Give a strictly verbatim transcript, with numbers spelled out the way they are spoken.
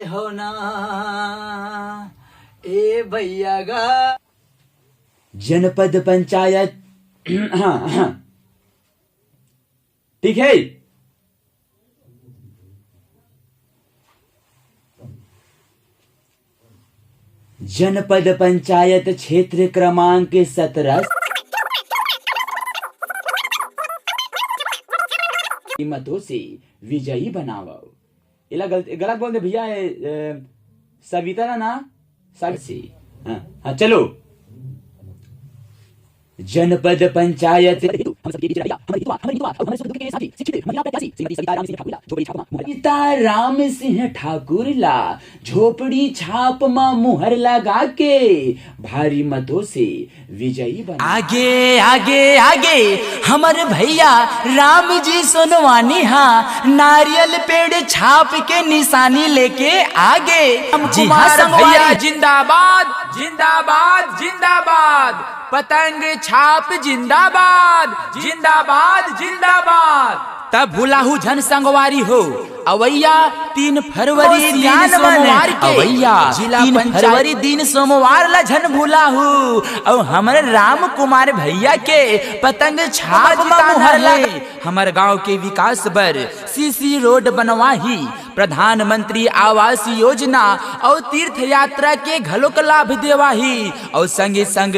हो ना ए भैया गा। जनपद पंचायत, हाँ, हाँ। ठीक है। जनपद पंचायत क्षेत्र क्रमांक सत्रह, मतों से विजयी बनावव। एला गलत, गलत बोल दे भैया, ए, ए, सविता ना, ना, सविता से। हाँ, हाँ, चलो। जनपद पंचायत। हम सबके बीच रहिया, हमर हितवा, हमर हितवा, अउ हमर सुख दुख के साथी, शिक्षित महिला प्रत्याशी, श्रीमती सविता राम सिंह ठाकुर ला, झोपड़ी छाप मा मुहर लगा के, झोपड़ी छाप मा मुहर लगा के, भारी मतों से विजयी बना। आगे, आगे, आगे, हमर भैया राम जी सोनवानी हा, नारियल पेड़ छाप के निशानी लेके आगे। जी हाँ, संगवारी। भैया जिंदाबाद, जिंदाबाद, जिंदाबाद। पतंग छाप जिंदाबाद, जिंदाबाद, जिंदाबाद। तब भुलाहू झन संगवारी हो, अवैया तीन फरवरी दिन सोमवार के, अवैया जिला तीन पंचायत फरवरी दिन सोमवार ला झन भुलाहू। अउ हमर राम कुमार भैया के पतंग छाप मा मुहर लगा। हमर गांव के विकास बर सीसी रोड बनवाही, प्रधानमंत्री आवास योजना अउ तीर्थ यात्रा के घलोक लाभ देवाही, अउ संगे संग